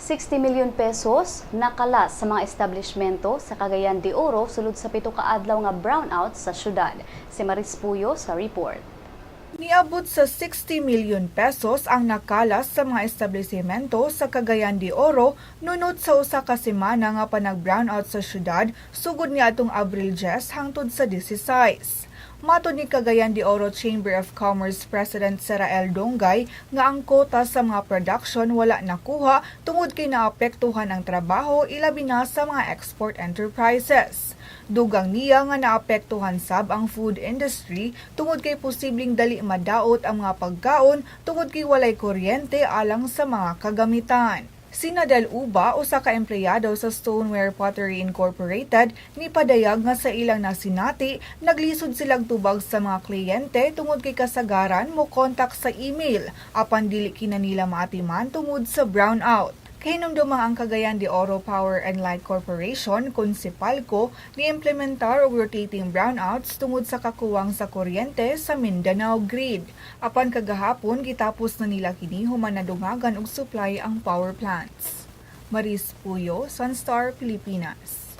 60 milyon pesos nakalas sa mga establishmento sa Cagayan de Oro sulod sa 7 ka adlaw nga brownout sa syudad. Si Maris Puyo sa report. Niabot sa 60 milyon pesos ang nakalas sa mga establishmento sa Cagayan de Oro nunot sa usa ka semana nga panag-brownout sa syudad sugod niadtong Abril 10 hangtod sa 16. Matod ni Cagayan de Oro Chamber of Commerce President Serael Dongay nga ang kota sa mga production wala nakuha tungod kay naapektuhan ang trabaho, ilabi na sa mga export enterprises. Dugang niya nga naapektuhan sab ang food industry tungod kay posibleng dali madaot ang mga pagkaon tungod kay walay kuryente alang sa mga kagamitan. Si Nadal Uba, usa ka empleyado sa Stoneware Pottery Incorporated, nipadayag nga sa ilang nasinati, naglisod silang tubag sa mga kliyente tungod kay kasagaran mo kontak sa email, apan dili kina nila maatiman tungod sa brownout. Kahinumdumang ang Cagayan de Oro Power and Light Corporation kon CEPALCO ni-implementar og rotating brownouts tungod sa kakuwang sa kuryente sa Mindanao Grid. Apan kagahapon, gitapos na nila kini human nadungagan og supply ang power plants. Maris Puyo, Sunstar Pilipinas.